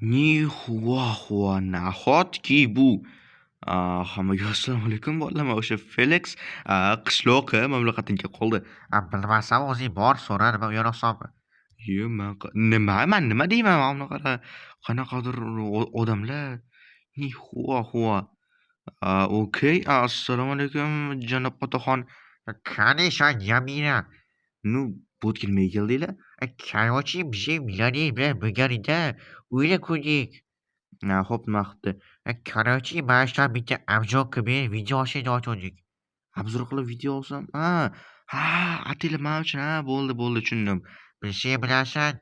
Nihua nahotki bu? Hammaga assalomu alaykum, bolalar. Man o'sha Felix, qishloqi mamlakatimga qoldi. Bilmasam, o'zing bor so'ra, nima uyalabsanmi? Yo, man nima, man nima deyman, mana bunaqa qanaqadir odamlar. Nihua hua. Okey, assalomu alaykum, janob otaxon. Qani san, Jamila? Ну, bu yerga nimaga keldinglar? Короче, biza millioner bilan birgalikda o'yla ko'rdik. Ha, xo'p, nima qilibdi? Короче, mana shu bitta обзор qilib ber, video olsang deyotgandik. Обзор qilib video olsam, ha, ha, atanglar man uchun, ha, bo'ldi, bo'ldi, tushundim. Bilsang bilarsan.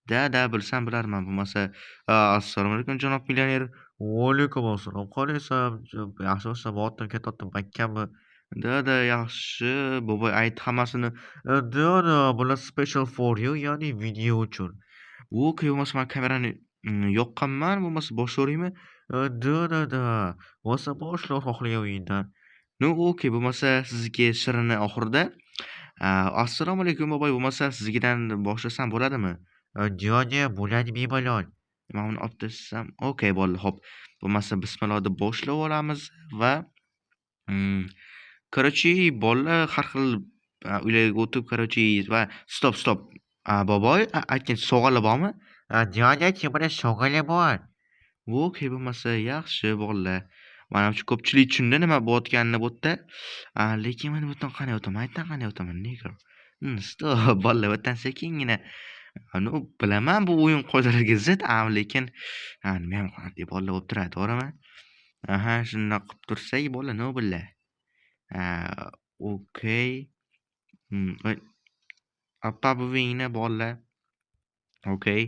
Да, bilsam bilarman, bo'lmasa. Assalomu alaykum, janob millioner. Va alaykum assalom. Qalaysan? Yaxshimisan? Botim ketyapti mahkammi? Да, yaxshi. Boboy aytdi hammasini. Да, bular special for you, ya'ni video uchun. Okey, bo'lmasa man kamerani yoqqanman, bo'lmasa boshlayveraymi? Да. Bo'lsa boshla xohlagan o'yindan. Ну, okey, bo'lmasa sizniki shirini oxirida. Assalomu alaykum, boboy, bo'lmasa siznikidan boshlasam bo'ladimi? Да, bo'ladi bemalol. Man uni olib tashlasam, okey, bo'ldi, xo'p. Bo'lmasa bismillah deb boshlab olamiz va короче, bolalar har xil uylarga o'tib, короче, va стоп, стоп. Boboy, aytgan sovg'alar bormi? Да, temira, sovg'alar bor. Okey, bo'lmasa yaxshi, bolalar. Manimcha, ko'pchilik tushundi nima bo'layotganini bu yerda. Lekin mana bu yerdan qanday o'taman? Qayerdan qanday o'taman, nigga? Стоп, bolalar, bu yerdan sekingina. Ну, bilaman, bu o'yin qoidalariga zid, lekin nimayam qiladi, bolalar bo'lib turadi, to'g'rimi? Aha, shundoq qilib tursak, bolalar, nima bo'ladi? Okey. Voy. Appa buvingni, bolalar. Okey.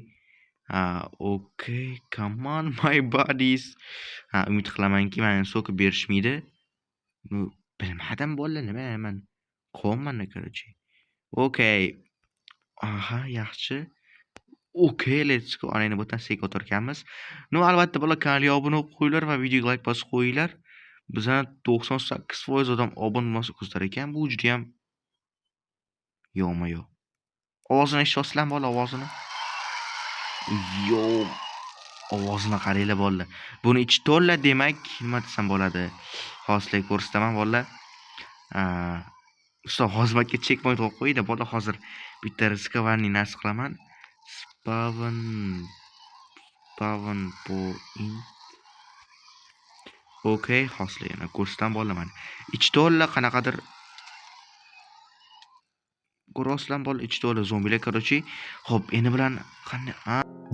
Okey, come on, my buddies. Ha, umid qilamanki, mani so'kib berishmaydi. Ну, bilmadim, bolalar, nima man qilyapman, короче. Okey. Aha, yaxshi. Okey, let's go. Ana endi bu yerdan sekin o'tarkanmiz. Ну, albatta, bolalar, kanalga obuna bo'lib qo'yinglar va videoga like bosib qo'yinglar. Bizani 98% odam obuna bo'lmasa ko'zlar ekan. Bu judayam yo'qma yo'q. Ovozini eshityapsizlarmi, bola, ovozini? Yo'q. Ovozini qaranglar, bolalar. Buni ichi to'la, demak, nima desam bo'ladi? Hozir sizlarga ko'rsataman, bolalar. Ustoz, hozir menga checkpoint qo'yib qo'yinglar, bolalar, hozir bitta рискованный narsa qilaman. Spawn point. Okey, hozir yana ko'rsataman, bolalar, mana. Ichi to'la qanaqadir. Ko'ryapsizlarmi, bolalar, ichi to'la zombilar, короче. Xo'p, endi bilan qanday?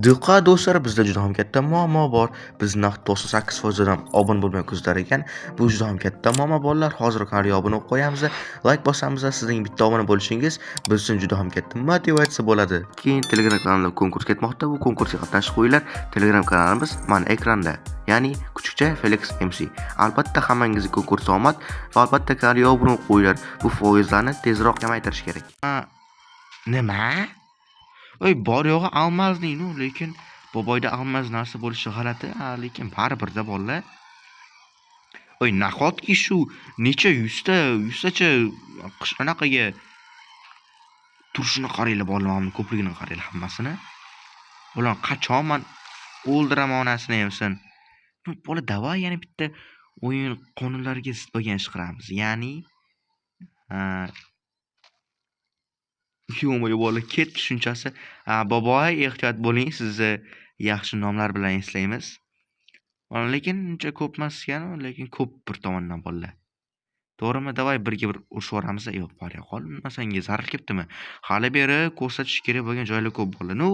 Diqqat, do'stlar, bizda juda ham katta muammo bor. Biz naqd 98% odam obuna bo'lmay kuzatar ekan. Bu juda ham katta muammo, bolalar. Hozir kanalga obuna bo'lib qo'yamiz, like bosamiz. Sizning bitta obuna bo'lishingiz biz uchun juda ham katta motivatsiya bo'ladi. Keyin Telegram kanalimda konkurs ketmoqda. Bu konkursga qatnashib qo'yinglar. Telegram kanalimiz mana ekranda. Ya'ni kuchukcha Felix MC. Albatta, hammangizga konkurs omad va albatta kanalga obuna bo'lib qo'yinglar. Bu foizlarni tezroq kamaytirish kerak. Nima? Oy, bor yo'g'i алмазный, ну, lekin boboyda алмаз narsa bo'lishi g'alati, lekin baribirda, bolalar. Oy, nahotki shu necha yuzta, yuztacha anaqaga turishini qaranglar, bolalar, mana ko'pligini qaranglar hammasini. Ular qachon man o'ldiraman onasini emsin. Ну, bola, давай yana bitta o'yin qonunlariga zid bo'lgan ish qilamiz. Ya'ni, yo'q, bola, ketdi shunchasi. Boboy, ehtiyot bo'ling, sizni yaxshi nomlar bilan eslaymiz. Lekin uncha ko'p emas ekan, lekin ko'p bir tomondan, bolalar. To'g'rimi? Давай birga bir urushib yuboramiz. Yo'q, bor qol, nima senga zarar kelibdimi? Hali beri ko'rsatish kerak bo'lgan joylar ko'p, bolalar. Ну,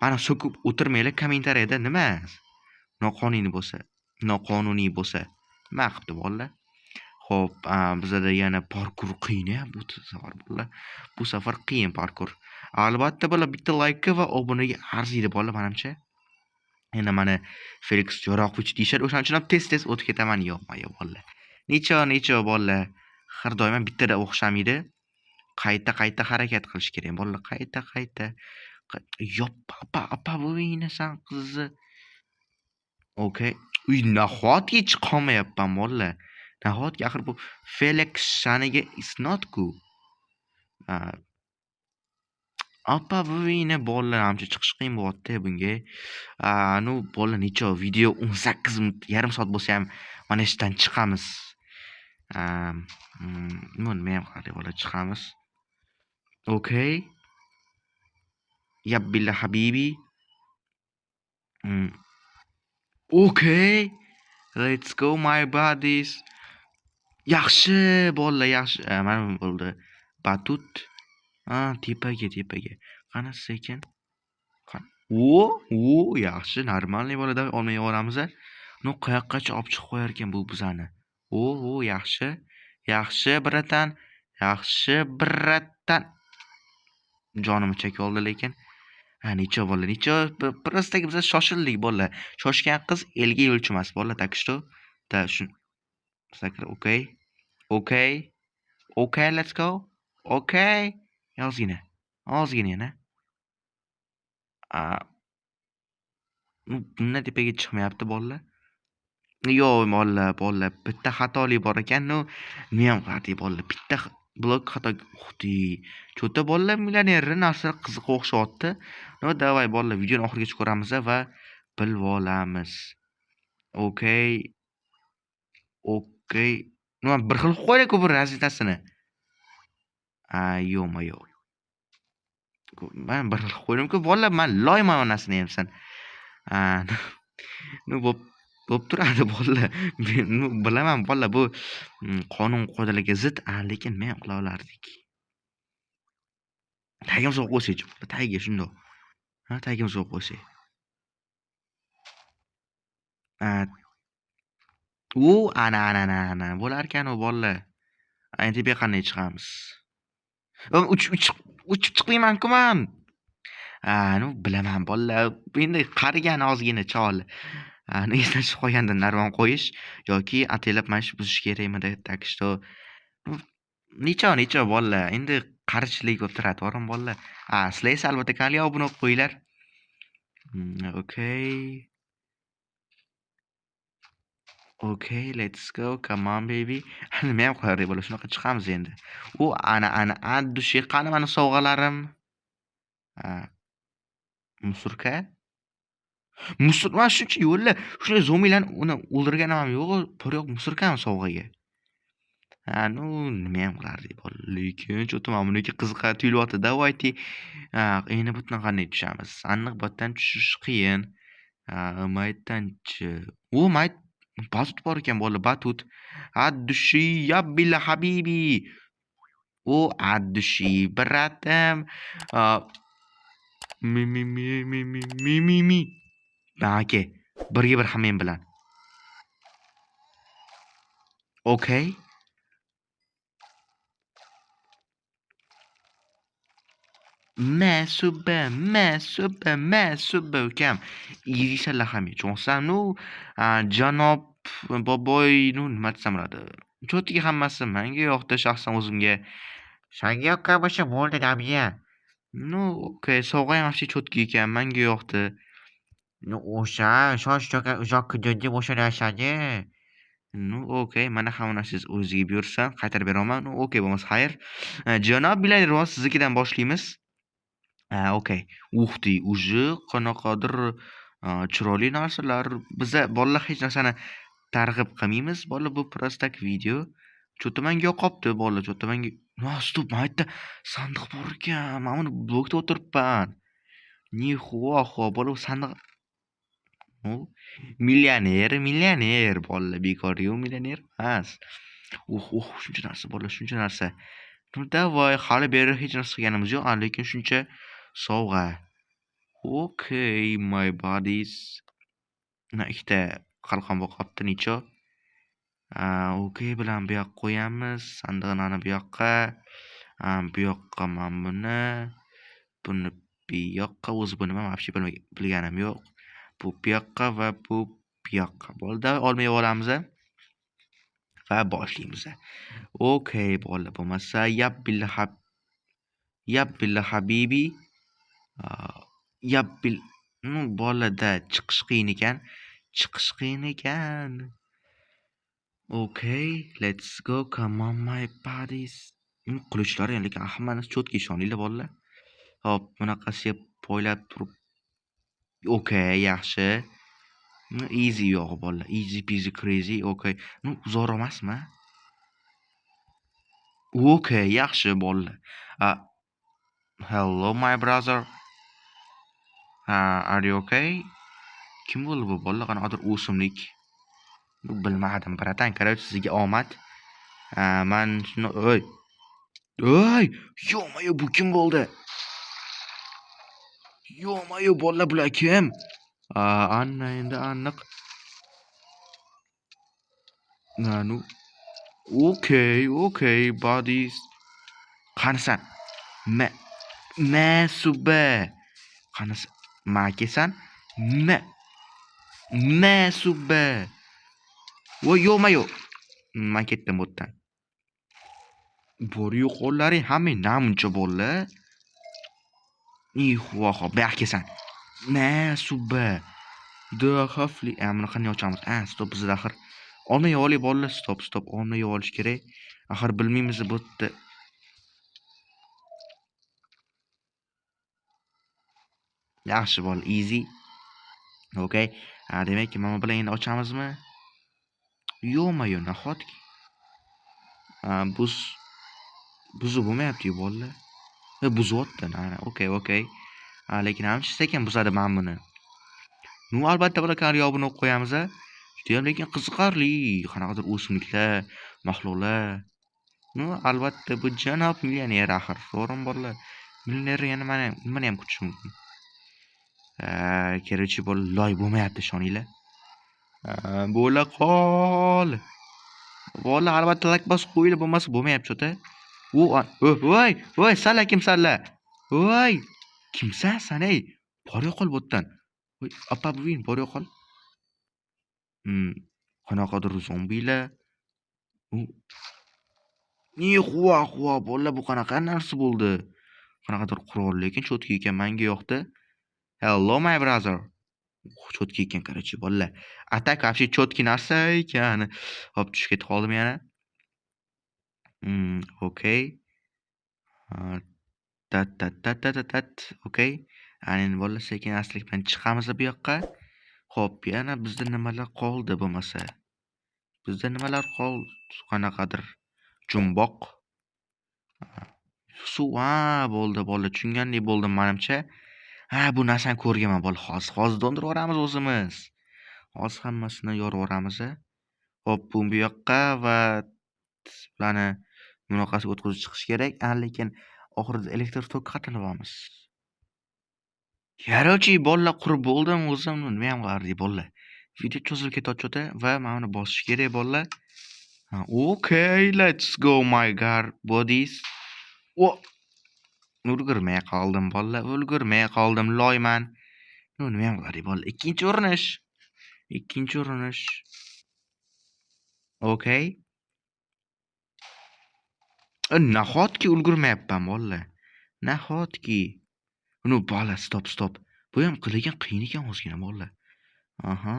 mana so'kib o'tirmanglar kommentariyada, nima? Noqonuniy bo'lsa, noqonuniy bo'lsa, nima qilibdi, bolalar? Xo'p, bizada yana parkur qiyin bu safar, bolalar. Bu safar qiyin parkur. Albatta, bolalar, bitta laykka va obunaga arziydi, bolalar, manimcha. Endi mana Felix Jo'roqovich deyishadi, o'shaning uchun ham tez-tez o'tib ketaman. Yo'q, yo'q, bolalar. Necha, necha, bolalar. Har doim ham bittada o'xshamaydi. Qayta-qayta harakat qilish kerak, bolalar, qayta-qayta. Yop, apa, apa, buvingni san qizni. Okey. Uy, nahotki chiqolmayapman, bolalar. Nahotki, axir bu Felix sha'niga isnod-ku. Oppa, bu bolalar ancha chiqish qiyin bo'lyapti bunga. Ну, bolalar necha video 18 minut, yarim soat bo'lsa ham mana shu yerdan chiqamiz. Nima ham qiladi bola, chiqamiz. Okay. Ya billa habibi. Okay. Let's go my buddies. Yaxshi bolalar, yaxshi. Mana bo'ldi. Batut. Ha, tepaga, tepaga. Qani sekin. O, o, yaxshi, normalniy bolada olmay yuboramiz. Ну, qayoqqacha olib chiqib qo'yar ekan bu bizani. O, o, yaxshi. Yaxshi, bratan. Yaxshi, bratan. Jonimni chekib oldi lekin. Ha, necha bola, necha prosta biz shoshildik bolalar. Shoshgan qiz elga yo'lchimas bolalar, так что da shu sakra, okay. Okay. Okay, let's go. Okay. Ozgina. Ozgina yana. Bundan tepaga chiqmayapti bolalar. Yo'q, bolalar, bolalar, bitta xatolik bor ekan, ну, nima ham qilardik bolalar? Bitta blok xato. Uxti. Cho'ta bolalar millionerni narsalar qiziq o'xshyapti. Ну, давай bolalar, videoni oxirigacha ko'ramiz va bilib olamiz. Okay. Okay. Nima bir xil qo'yaylik-ku bir razvedkasini. A, yo'qmi, yo'q. Men bir xil qo'ydim-ku, bolalar, men loyman onasini yemsan. Ну, bo'lib turadi bolalar. Ну, bilaman bolalar, bu qonun qoidalarga zid, lekin men qila olardik. Tagimizga qo'yib qo'ysak-chi, tagiga shundoq. Ha, tagimizga qo'yib qo'ysak. U ana ana ana ana bo'larkan u bolalar. Endi tepaga qanday chiqamiz? Uchib chiqmayman-ku man. Ну, bilaman bolalar, endi qarigan ozgina chol. Ani esdan chiqib qolganda narvon qo'yish yoki ataylab mana shu buzish kerakmidi? Так что necha necha bolalar, endi qarichilik bo'lib turadi, to'g'rimi bolalar? Sizlar esa albatta kanalga obuna bo'lib qo'yinglar. Okay. Okay, let's go. Come on baby. Nima ham qilardik bola, shunaqa chiqamiz endi. U ana ana addushi, qani mani sovg'alarim? Musurka? Musur, mana shuncha yo'llar, shunday zombilarni uni o'ldirganim ham yo'q, bir yo'q musurkami sovg'aga. Ha, ну, nima ham qilardik bola, lekin cho'ta mana buniki qiziq tuyulyapti. Давайте. Endi bu yerdan qanday tushamiz? Aniq bu yerdan tushish qiyin. Maytanchi. U mayt batut bor ekan bola, batut. Addushi ya billa habibi. U addushi bratam. Mi mi mi mi mi mi mi mi. Aka, birga bir ham men bilan. Okay. Masuba, masuba, masuba ukam. Yeyishlar ham cho'ngsan, ну, janob boboy, ну, nima desam bo'ladi. Cho'tga hammasi menga yoqdi shaxsan o'zimga. Senga yoqqan bo'lsa bo'ldi, namiya. Ну, okay, sovg'a ham вообще cho'tki ekan, menga yoqdi. Ну, o'sha shosh uzoq kutdim o'sha narsani. Ну, okay, mana hamma narsangiz o'ziga buyursin, qaytarib beraman. Ну, okay, bo'lmasa xayr. Janob millioner, siznikidan boshlaymiz. Okay. Uxti, уже qanaqadir chiroyli narsalar. Biza bolalar hech narsani targ'ib qilmaymiz. Bolalar, bu prostak video. Cho'ta menga yoqibdi bolalar, cho'ta menga. Стоп, mana yerda sandiq bor ekan. Men buni blokda o'tiribman. Nixuo, bola, bu sandiq. Millioner, millioner bolalar, bekorga u millioner emas. Uh, uh, shuncha narsa bolalar, shuncha narsa. Ну, давай, hali beri hech narsa qilganimiz yo'q, lekin shuncha sovg'a. Okay, my buddies. Mana ikkita qalqon bo'lib qolibdi, necha? Okay bilan bu yoqqa qo'yamiz, sandiqni bu yoqqa, bu yoqqa mana buni, buni bu yoqqa, o'zi buni men вообще bilganim yo'q. Bu bu yoqqa va bu bu yoqqa. Bo'ldi, olmay olamiz va boshlaymiz. Okay, bo'ldi, bo'lmasa yap billa hab, yap billa habibi. Yap bil, ну, bolada chiqish qiyin ekan. Chiqish qiyin ekan. Okay, let's go. Come on my buddies. Qilichlar lekin hammani cho'tga ishoninglar bolalar. Hop, bunaqasiga poylab turib. Okay, yaxshi. Easy yo'q bolalar. Easy peasy crazy. Okay. Ну, zo'r emasmi? Okay, yaxshi bolalar. Hello my brother. Are you okay? Kim bo'ldi bu bolalar? Qanaqadir o'simlik. Bilmadim, bratan. Короче, sizga omad. Man shuni oy. Oy, ё-моё, bu kim bo'ldi? Ё-моё, bolalar, bular kim? Anna endi aniq. Ну. Okay, okay, buddies. Qanisan? Ma Masuba. Qanisi? Makisan? Ma Masuba. Voy, ё-моё. Man ketdim bu yerdan. Bor yo'qollaring hammang namuncha bolalar. Nixuva, hop, bu yoqqa kelsan. Masuba. Xavfli. Buni qanday ochamiz? Stop, bizda axir olma yeb oling bolalar. Stop, stop, olma yeb olish kerak. Axir bilmaymiz bu yerda. Yaxshi bola, easy. Okay. Demak, mana bilan endi ochamizmi? Yo'q-ma-yo'q, nahotki? Buz buzib bo'lmayapti-yu bolalar. Buzyapti. Ana, okay, okay. Lekin ancha sekin buzadi mana buni. Ну, albatta bular kanalga obuna bo'lib qo'yamiz. Judayam lekin qiziqarli, qanaqadir o'simliklar, maxluqlar. Ну, albatta bu janob millioner axir. To'g'rimi bolalar? Millioner yana mana nimani ham kutish mumkin. Короче, bola loy bo'lmayapti, ishoninglar. Bo'la qol. Bola albatta like bosib qo'yinglar, bo'lmasa bo'lmayapti cho'ta. U voy, voy, salla kimsanlar? Voy, kimsan san ey? Bor yo'qol bu yerdan. Voy, opa buving bor yo'qol. Qanaqadir zombilar. U Nixuva, xuva, bola bu qanaqa narsa bo'ldi? Qanaqadir qurol, lekin cho'tki ekan, menga yoqdi. Hello my brother. Cho'tki ekan, короче, bolalar. Atak вообще cho'tki narsa ekan. Hop, tushib ketib qoldim yana. Okay. Tat tat tat tat tat. Okay. Ana endi bolalar sekin astalik bilan chiqamiz bu yoqqa. Xo'p, yana bizda nimalar qoldi bo'lmasa? Bizda nimalar qoldi? Qanaqadir jumboq. Suv, ha, bo'ldi, bola, tushungandek bo'ldim menimcha. Ha, bu narsani ko'rganman bola. Hozir do'ndirib yuboramiz o'zimiz. Hozir hammasini yorib yuboramiz. Xo'p, bu yoqqa va bularni bunaqasiga o'tkazib chiqish kerak. Lekin oxirida elektr tok qayerdan topamiz? Короче, bolalar qurib bo'ldim o'zim. Nima ham qilardik bolalar. Video cho'zilib ketyapti va mana buni bosish kerak bolalar. Okay, let's go my god bodies. O Ulgurmay qoldim bolalar, ulgurmay qoldim, loyman. Nima ham qilardik bolalar. Ikkinchi urinish. Ikkinchi urinish. Okay. Nahotki ulgurmayapman bolalar. Nahotki. Ну, bola, stop, stop. Bu ham lekin qiyin ekan ozgina bolalar. Aha.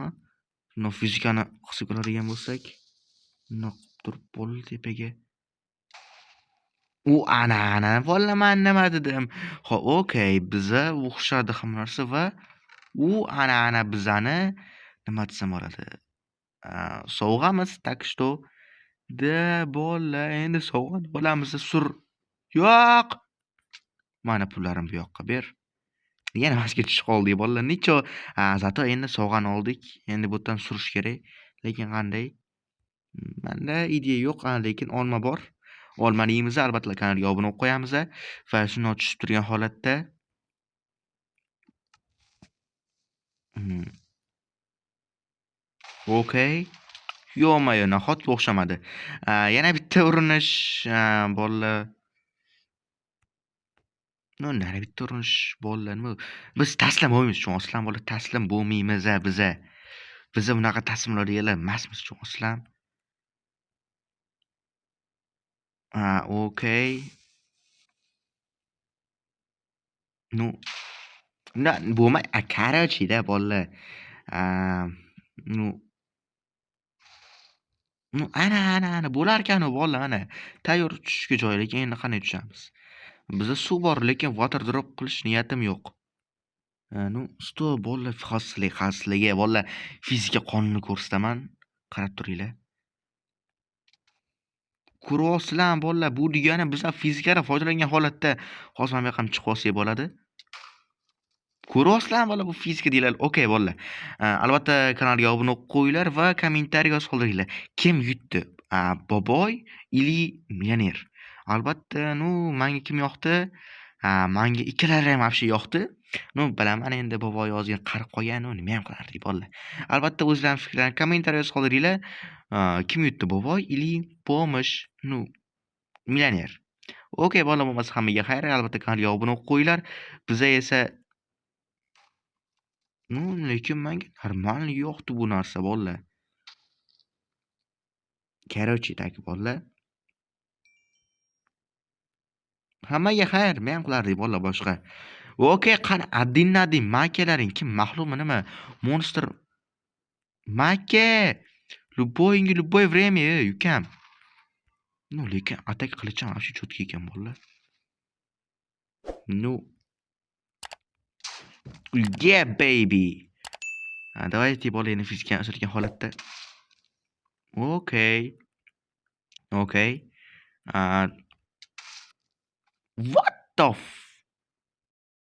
No fizikani qilib oladigan bo'lsak, bundoq qilib turib bo'ldi tepaga. U ana ana bola man nima dedim. Xo'p, okay, biza o'xshadi hamma narsa va u ana ana bizani nima desam bo'ladi? Sovg'amiz, так что da bola endi sovg'ani olamiz sur. Yo'q. Mana pullarim bu yoqqa ber. Yana pastga tushib qoldik bolalar. Necha zato endi sovg'ani oldik. Endi bu yerdan surish kerak. Lekin qanday? Menda ideya yo'q, lekin olma bor. Olmani yeymiz, albatta kanalga obuna bo'lib qo'yamiz va shuni tushib turgan holatda Okay. Yo'q-ma-yo'q, nahotki o'xshamadi. Yana bitta urinish, bolalar. No, yana bitta urinish bolalar. Nima? Biz taslim bo'lmaymiz, tushunasizlarmi bolalar? Taslim bo'lmaymiz biza. Biza bunaqa taslim bo'ladiganlar emasmiz, tushunasizlarmi? Okay. Ну, na bo'lmay, короче-da bolalar. Ну Ну, ana, ana, ana bo'larkan u bolalar, ana. Tayyor tushishga joyi, lekin endi qanday tushamiz? Bizda suv bor, lekin water drop qilish niyatim yo'q. Ну, стоп, bolalar, hozir bolalar, fizika qonunini ko'rsataman. Qarab turinglar. Ko'ryapsizlarmi, bolalar, bu degani bizlar fizikadan foydalangan holatda hozir mana bu yoqqa ham chiqib olsak bo'ladi. Ko'ryapsizlarmi, bolalar, bu fizika deyiladi. Okey, bolalar. Albatta kanalga obuna bo'lib qo'yinglar va kommentariy yozib qoldiringlar. Kim yutdi? Boboy или millioner? Albatta, ну, menga kim yoqdi? Menga ikkalalari ham вообще yoqdi. Ну, bilaman endi boboy ozgina qarib qolgan, ну, nima ham qilardik, bolalar. Albatta o'zlaring fikrlarini kommentariy yozib qoldiringlar. Kim yutdi, boboy или помощь? Ну, millioner. Okey, bolalar, bo'lmasa hammaga xayr. Albatta kanalga obuna bo'lib qo'yinglar. Biza esa. Ну, lekin menga нормально yoqdi bu narsa, bolalar. Короче, так, bolalar. Hammaga xayr, men ham qilardik, bolalar, boshqa. Okey, qani один на один makalaring kim maxluqmi nima? Monster Maka! Любой любое время, ey, ukam. Ну, lekin atak qilichi ham вообще чётко ekan, bolalar. Ну. Yeah, baby. Давайте, bola, endi fizikani ishlatgan holatda. Okey. Okey. What the